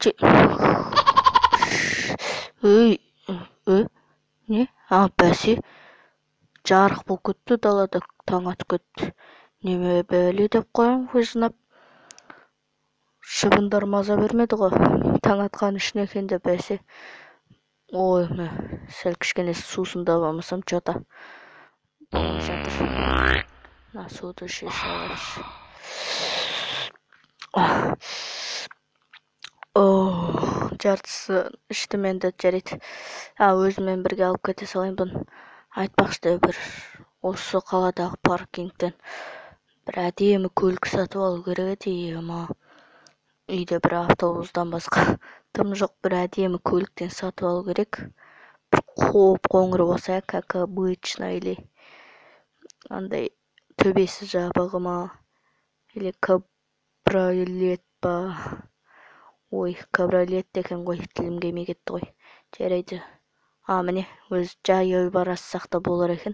Короче, ей, не? А, бәсе. Жарық болып кетті далада, таң атып кетті. Неме бәле деп қоямын выжынап. Шыбындар маза бермеді ғой. Таң атқан үшін екен де бәсе. Ой, мә, сәл кішкене сусындап алмасам, че-то болмай жатыр. Мына суды іше салайықшы. О, жартысы іштім енді, жарайды. А, өзіммен бірге алып кете салайын бұны. Айтпақшы, бір осы қаладағы паркингтен бір әдемі көлік сатып алу керек еді, ема. Үйде бір автобустан басқа тым жоқ, бір әдемі көліктен сатып алу керек. Бір қоп-қоңыр болса, как обычно, или андай төбесі жабығы ма, или кабриолет па. Ой, кабриолет екен ғой, тілім келмей кетті ғой. Жарайды. А, міне, өзі жаяу барасақ та болар екен.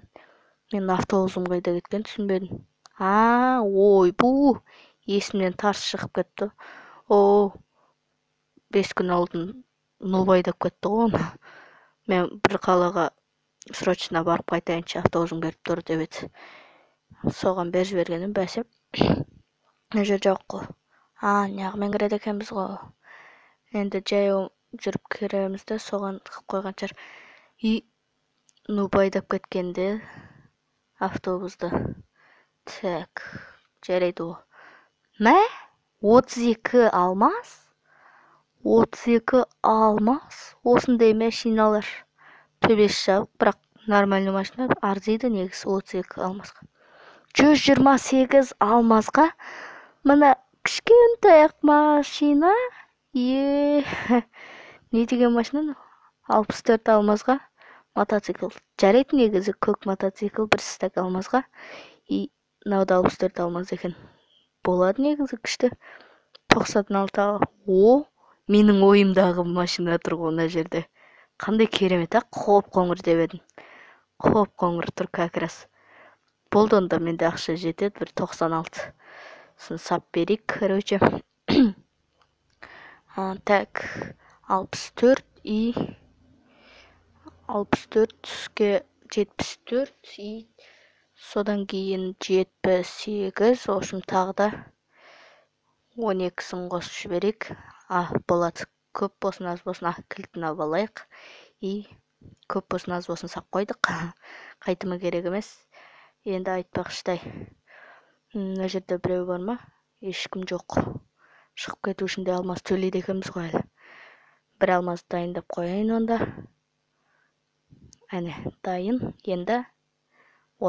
Мен автобусым қайда кеткен түсінбедім. А, ойбу, есімнен тарс шығып кетті. О, 5 күн алдын нуб айдап кетті ғой оны. Мен бір қалаға срочно барып қайтайыншы, автобусым келіп тұр деп еді. Соған беріп жібергенім бәсе. Мына жер жоқ қой. А, неғымен кіреді екенбіз ғой. Енді жаяу жүріп кіреміз де, соған тығып қойған шығар. И нуб айдап кеткенде автобусты. Так, жарайды ол. Мә? 32 алмаз? 32 алмаз? Осындай машиналар. Төбесі жабық, бірақ нормальный машина арзиды негізі 32 алмазға. 128 алмазға мына кішкентай ақ машина. Е, не деген машина мынау? 64 алмазға мотоцикл. Жарайды негізі көк мотоцикл бір стак алмазға. И мынау да 64 алмаз екен. Болады негізі күшті. 96. О, менің ойымдағы машина тұр ғой мына жерде. Қандай керемет, а? Қоп-қоңыр деп едім. Қоп-қоңыр тұр как раз. Болды онда, менде ақша жетеді, бір 96. Сосын сап берейік, короче. Так, 64 и 64-ке 74 и содан кейін 78, в общем, тағы да 12-сін қосып жіберейік. А, болады. Көп болсын, аз болсын, а, кілтін алып алайық. И көп болсын, аз болсын сап қойдық. Қайтымы керек емес. Енді айтпақшыдай, мына жерде біреу бар ма? Ешкім жоқ. Шығып кету үшін де алмаз төлейді екенбіз ғой әлі. Бір алмаз дайындап қояйын онда. Әне, дайын. Енді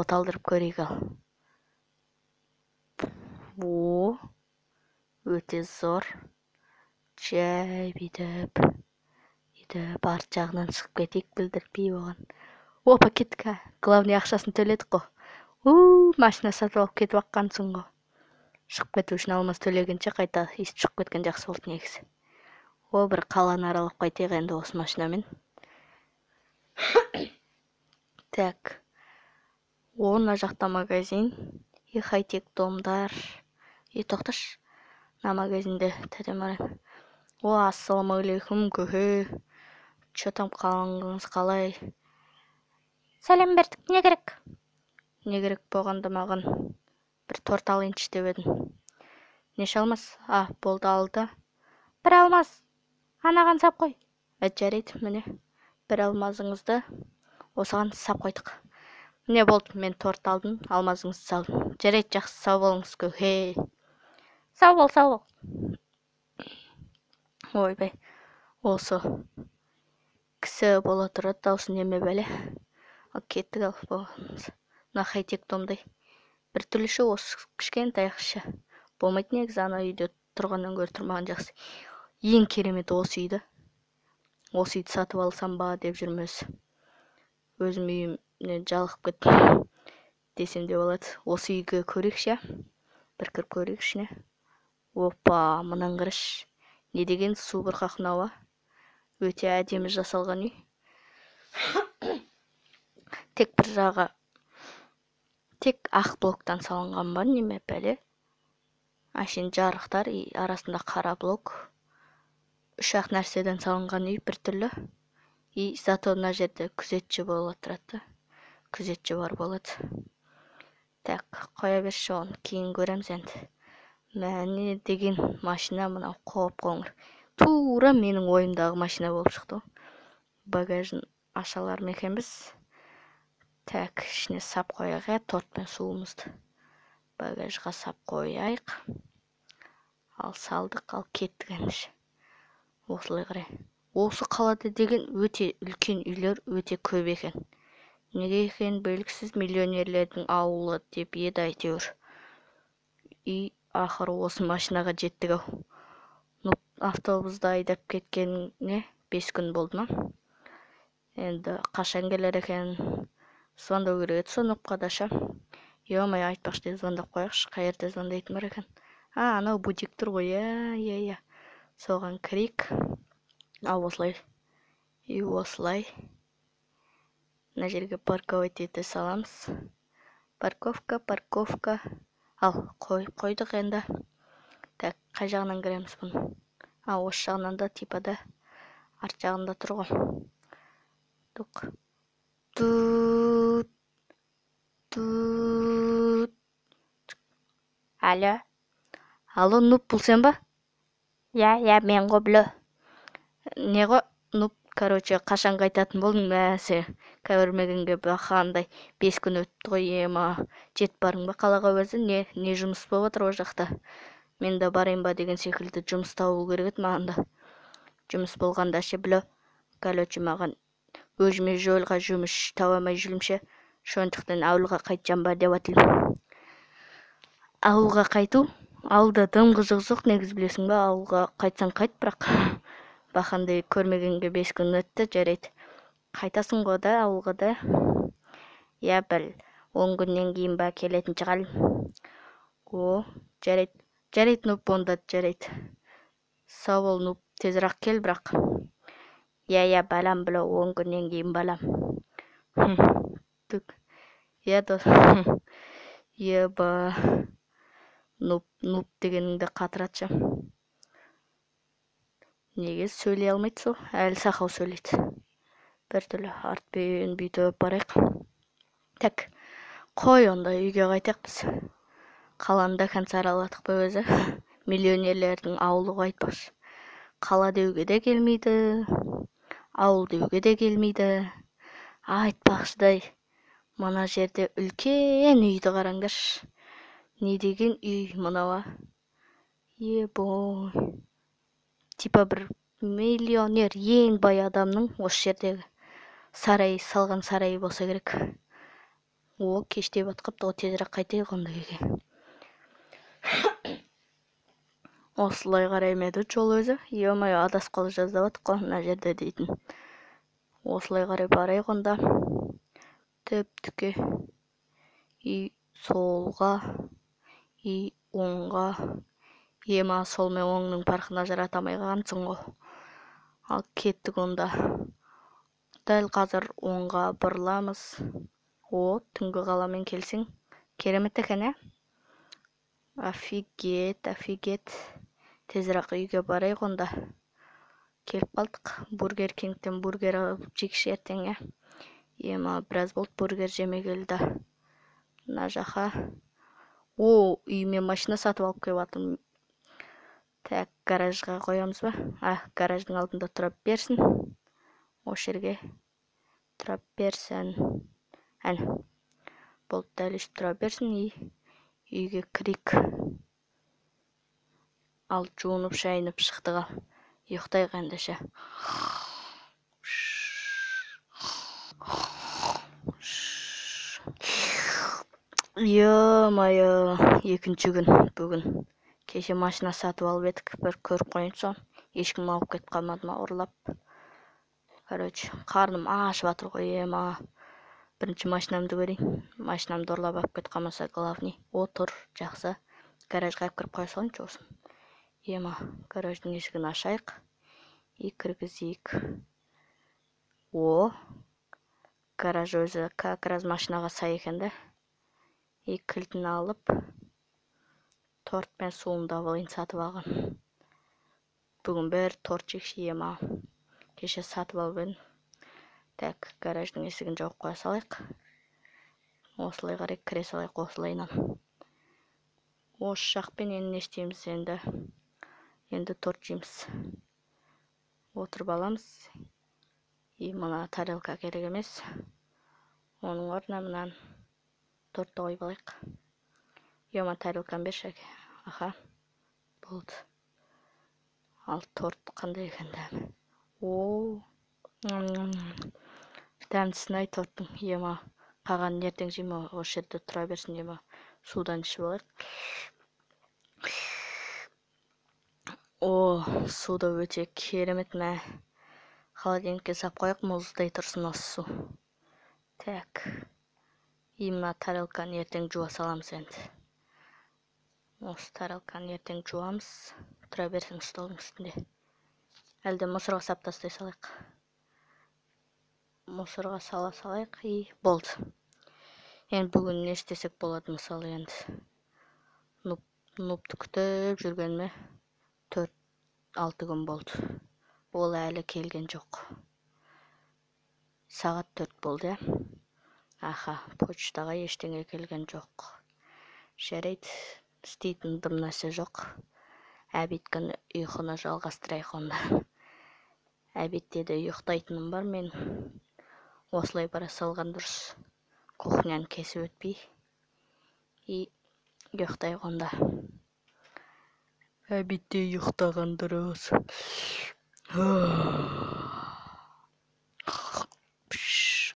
от алдырып көрейік ал. О, өте зор. Жай бүйтіп, бүйтіп арт жағынан шығып кетейік, білдіртпей оған. Опа, кеттік, а. Главный ақшасын төледік қой. У, машина сатып алып кетіп аққансың ғой. Шығып кету үшін алмаз төлегенше қайта естіп шығып кеткен жақсы болды негізі. О, бір қаланы аралап қайтайық енді осы машинамен. Так. О, мына жақта магазин. И хай-тек домдар. И тоқташы. Мына магазинде тәтем бар. О, ассалаумағалейкум, көке. Че там, қалыңыз қалай? Сәлем бердік, не керек? Не керек болғанда маған бір торт алайыншы деп едім. Неше алмаз? А, болды, алды. Бір алмаз. Анаған сап қой. Жарайды, міне. Бір алмазыңызды осыған сап қойдық. Міне болды, мен торт алдым, алмазыңызды салдым. Жарайды, жақсы, сау болыңыз, көке. Сау бол, сау бол. Ойбай, осы кісі бола тұрады, даусы неме бәле. Ал кеттік ал, болғанымыз. Мына хай-тек домдай. Бір түрліші осы кішкентай ақша. Болмайды негізі, ана үйде тұрғаннан гөрі тұрмаған жақсы. Ең керемет осы үйді. Осы үйді сатып алсам ба деп жүрмін өзі. Өзім үйімнен жалығып кеттім десем де болады. Осы үйге көрейікші, бір кіріп көрейік ішіне. Опа, мынаны қарашы. Не деген су бұрқақ мынау, а? Өте әдемі жасалған үй. Тек бір жағы тек ақ блоктан салынған ба, неме бәле? Әшейін жарықтар, и арасында қара блок. Үш-ақ нәрседен салынған үй біртүрлі. И зато мына жерде күзетші бола тұрады. Күзетші бар болады. Так, қоя берші оны, кейін көреміз енді. Мә, не деген машина мынау, қоп-қоңыр. Тура менің ойымдағы машина болып шықты ғой. Багажын аша алар ма екенбіз? Так, ішіне сап қояйық, иә, торт пен суымызды. Багажға сап қояйық. Ал салдық, ал кеттік ендеше. Осылай қарай. Осы қалада деген өте үлкен үйлер өте көп екен. Неге екені белгісіз, миллионерлердің ауылы деп еді әйтеуір. И ақыры осы машинаға жеттік ау. Ну, автобусты айдап кеткеніне 5 күн болды ма? Енді қашан келер екен? Звондау керек еді сол нұпқа да ша. Ё-моё, айтпақшы деп звондап қояйықшы. Қай жерде звондайтын бар екен? А, анау бутик тұр ғой, иә, иә, иә. Соған кірейік. Ал осылай. И осылай. Мына жерге парковать ете саламыз. Парковка, парковка. Ал, қойып қойдық енді. Так, қай жағынан кіреміз бұны? А, осы жағынан да, типа да. Арт жағында тұр ғой. Тук. Тут. Тут. Алло. Алло, Нуб, бұл сен ба? Иә, иә, мен ғой, біле. Не ғой, Нуб, короче, қашан қайтатын болдың? Мә, сен көрмегенге бақандай 5 күн өтті ғой, ема. Жетіп барың ба қалаға өзі? Не, не жұмыс болып жатыр ол жақта? Мен де барайын ба деген секілді жұмыс табу керек еді маған да. Жұмыс болғанда ше, біле. Короче, маған өзіме жолға жұмыс таба алмай жүрмін ше. Сондықтан ауылға қайтсам ба деп жатырмын. Ауылға қайту, ауылда дым қызық жоқ негізі, білесің ба? Ауылға қайтсаң қайт, бірақ бақандай көрмегенге 5 күн өтті, жарайды. Қайтасың ғой да ауылға да. Иә, бір 10 күннен кейін ба келетін шығармын. О, жарайды. Жарайды, Нуб, онда жарайды. Сау бол, Нуб, тезірек кел бірақ. Иә, иә, балам, біле, 10 күннен кейін балам. Түк. Иә, дос. Еба. Нуб, нуб дегеніңді қатырады ше. Неге сөйлей алмайды сол? Әлі сақау сөйлейді. Біртүрлі артпен бүйтіп барайық. Так, қой онда үйге қайтайық біз. Қаланы да конца араладық па өзі? Миллионерлердің ауылы ғой айтпақшы. Қала деуге де келмейді, ауыл деуге де келмейді. Айтпақшыдай, мына жерде үлкен үйді қараңдаршы. Не деген үй мынау, а? Ебой. Типа бір миллионер, ең бай адамның осы жердегі сарай, салған сарайы болса керек. О, кештеп атқыпты ғой, тезірек қайтайық онда үйге. Осылай қарай ма еді жол өзі? Ё-моё, адасып қала жаздап аттық қой мына жерде дейтін. Осылай қарай барайық онда. Түп-түке. И солға, и оңға. Ема, сол мен оңның парқын ажырата алмай қалғансың ғой. Ал кеттік онда. Дәл қазір оңға бұрыламыз. О, түнгі қаламен келсең керемет екен, ә? Офигеть, офигеть. Тезірек үйге барайық онда. Келіп қалдық. Бургер Кингтен бургер алып жейікші ертең, ә? Ема, біраз болды бургер жемегелі да. Мына жаққа. О, үйіме машина сатып алып келіп жатырмын. Так, гаражға қоямыз ба? А, гараждың алдында тұра берсін. Осы жерге тұра берсін. Әне. Болды, дәл өйстіп тұра берсін. И үйге кірейік. Ал жуынып шайынып шықтық ал. Ұйықтайық ендеше. Ё-моё, екінші күн бүгін. Кеше машина сатып алып едік, бір көріп қояйын соны. Ешкім алып кетіп қалмады ма ұрлап. Короче, қарным ашып жатыр ғой, ема. Бірінші машинамды көрейін. Машинамды ұрлап алып кетіп қалмаса, главный. О, тұр, жақсы. Гаражға алып кіріп қоя салайыншы осыны. Ема, гараждың есігін ашайық. И кіргізейік. О, гараж өзі как раз машинаға сай екен да. И кілтін алып, торт пен суымды алып алайын, сатып алған. Бүгін бір торт жейікші, ема. Кеше сатып алып едім. Так, гараждың есігін жауып қоя салайық. Осылай қарай кіре салайық, осылайынан. Осы жақпен енді не істейміз енді? Енді торт жейміз. Отырып аламыз. И мына тарелка керек емес. Оның орнына мынаны тортты қойып алайық. Ема, тарелканы берші, әке. Аха, болды. Ал торт қандай екен дәмі? О, дәмдісін ай торттың. Ема, қалғанын ертең жеймін, осы жерде тұра берсін, ема. Судан ішіп алайық. О, су да өте керемет, мә. Холодильникке салып қояйық, мұздай тұрсын осы су. Так. И мына тарелканы ертең жуа саламыз енді. Осы тарелканы ертең жуамыз. Тұра берсін столдың үстінде. Әлде мусорға сап тастай салайық. Мусорға сала салайық и болды. Енді бүгін не істесек болады, мысалы, енді. Нубты күтіп жүргеніме 4-6 күн болды. Ол әлі келген жоқ. Сағат 4 болды, иә? Аха, почтаға ештеңе келген жоқ. Жарайды, істейтін дым нәрсе жоқ. Обедкіні ұйқыны жалғастырайық онда. Обедте де ұйықтайтыным бар мен. Осылай бара салған дұрыс. Кухняны кесіп өтпей. И ұйықтайық онда. Обедте ұйықтаған дұрыс.